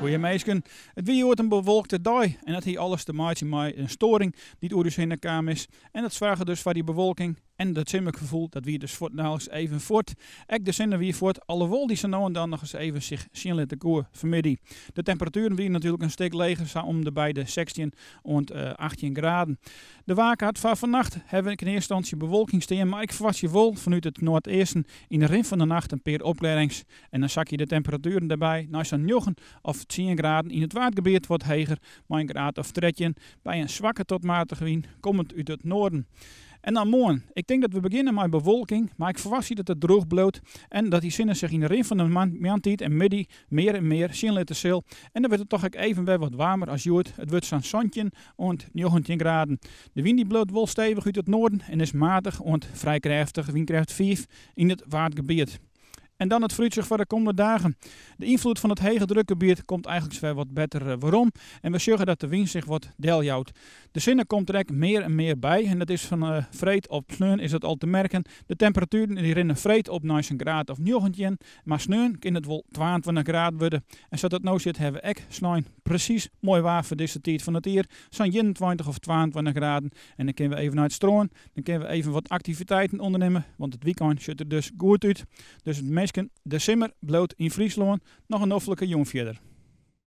Goeie minsken, it wie hjoed in bewolkte dei en dat hie alles te meitsjen mei in stoaring dy't oer ús hinne kaam is. En dat soarge dus foar dy bewolking en dat simmergefoel, dat wie dus fuortendaliks even fuort. Ek de sinne wie fuort, alhoewol dy sa no en dan noch ris even sich sjen litte koe fanmiddei. De temperatueren wiene natuerlik in stik leger, sa om de by de 16 oant 18 graden. De waarkaart foar fannacht hawwe we yn earste ynstânsje bewolking stean, mar ik ferwachtsje wol fanút it noardeasten yn de rin fan de nacht in pear opklearrings. En dan sakje de temperatueren dêrby nei sa'n njoggen of tsien graden, yn it Waadgebiet wat heger mei in graad of 13 by in swakke tot matige wyn kommend út it noarden. En dan moarn. Ik tink dat we begjinne mei bewolking, mar ik ferwachtsje dat it droech bliuwt en dat dy sinne sich yn de rin fan de moarntiid en middei mear en mear sjen litte sil. En dan wurdt it toch ek even wer wat waarmer as hjoed. It wurdt sa'n 17 oant 19 graden. De wyn dy bliuwt wol stevich út it noarden en is matich oant frij krêftich, wynkrêft 5 yn it Waadgebiet. En dan it foarútsjoch foar de kommende dagen. De ynfloed fan it hegedrukgebiet komt eigenliks wer wat better werom en we sjogge dat de wyn sich wat deljout. De sinne komt der ek mear en mear by en dat is fan freed op sneon is dat al te merken. De temperatueren dy rinne freed op nei sa'n graad of 19, mar sneon kin it wol 22 graden wurde. En sa't it no sit hawwe we ek snein presys moai waar foar dizze tiid fan it jier, sa'n 21 of 22 graden. En dan kinne we even nei it strân, dan kinne we even wat aktiviteiten ûndernimme, want it wykein sjocht der dus goed út. Dus minsken, de simmer bliuwt yn Fryslân. Noch in noflike jûn fierder.